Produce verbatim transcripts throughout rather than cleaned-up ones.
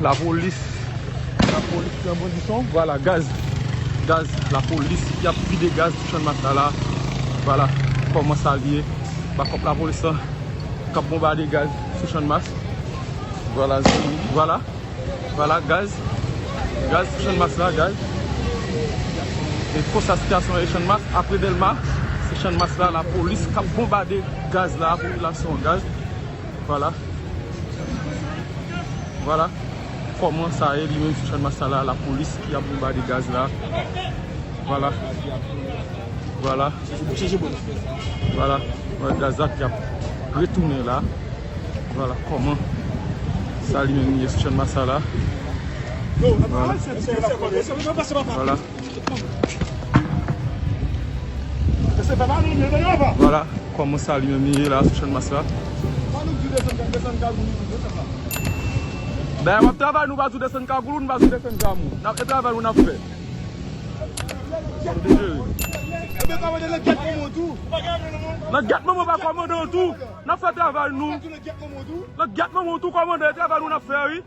Lapolis, lapolis ki an kondisyon. Vwala, gaz, gaz, lapolis ki ap vide gaz sou Channmas la, la. Vwala kòman sa l ye. Bakòp lapolis lan k ap bonbade gaz sou Channmas. Vwala, zanmi, vwala. Vwala, gaz. Gaz sou Channmas la, gaz. E konsa sitiyasyon e Channmas, apre Dèlma, se Channmas la, lapolis k ap bonbade gaz la, popilasyon an gaz. Vwala. Vwala kòman sa ye li menm sou Channmas la, lapolis ki ap bonbade gaz la. Vwala. Vwala. Vwala. Wè gaz la ki ap retounen la. Vwala kòman sa li menm ye sou Channmas la. Vwala. Vwala. Vwala kòman sa li menm ye la sou Channmas la. Dayè w ap travay, nou pa di w desann kagoul ou, nou pa di w desann zam ou. N ap, e travay nou n ap fè. Nan gèt manman w pa kòmandan w tou. N ap fè travay nou. Nan gèt manman w tou kòmandan, e travay nou n ap fè wi.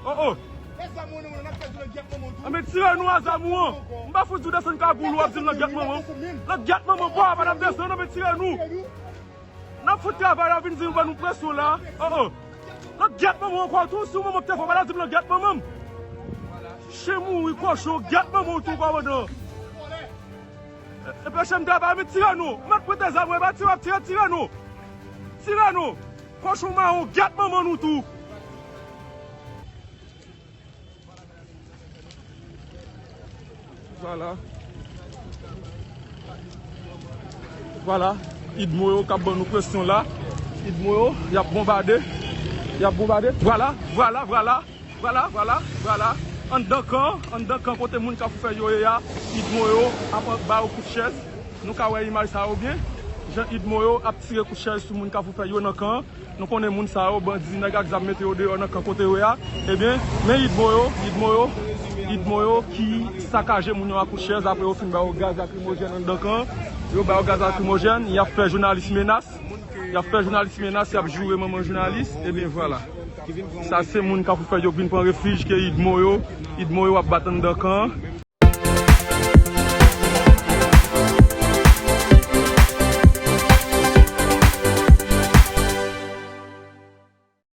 Oh, oh. Anben tire nou a zam ou an. M pa fout di w desann kagoul ou, w ap di m nan gèt manman w. Nan gèt manman w pa, pa n ap desann, anben tire nou. N ap fout travay la, vin di nou ban nou presyon la. Oh, oh. Nan gèt manman w ankò tou, si w manman k te fò, pa t ap di m nan gèt manman m. Chen mouri kochon, gèt manman w tou kòmandan. Anpeche m travay, men tire nou. Mèt prete zam ou, e pa tire w ap tire, tire nou. Tire nou. Kochon mawon, gèt manman nou tou. Vwala. Vwala. Idmo yo k ap ban nou presyon la. Idmo yo, y ap bonbade. Y ap bonbade. Vwala, vwala, vwala. Vwala, vwala, vwala. Anndan kan, anndan kan kote moun Kafou Fèy yo ye a, idmo yo ap ba yo kout chèz. Nou ka wè imaj sa yo byen. Jan idmo yo ap tire kout chèz sou moun Kafou Fèy yo nan kan an. Nou konnen moun sa yo, bandi, nèg ak zam mete yo deyò nan kan kote yo ye a. Ebyen, men idmo yo, idmo yo, idmo yo ki sakaje moun yo ak kout chèz, apre yo fin ba yo gaz lakrimojèn anndan kan an. Yo ba yo gaz lakrimojèn, y ap fè jounalis menas. Y ap fè jounalis menas, y ap joure manman jounalis. Ebyen, vwala. Sa se moun Kafou Fèy yo k vin pran refij ke idmo yo, idmo yo ap bat anndan kan an.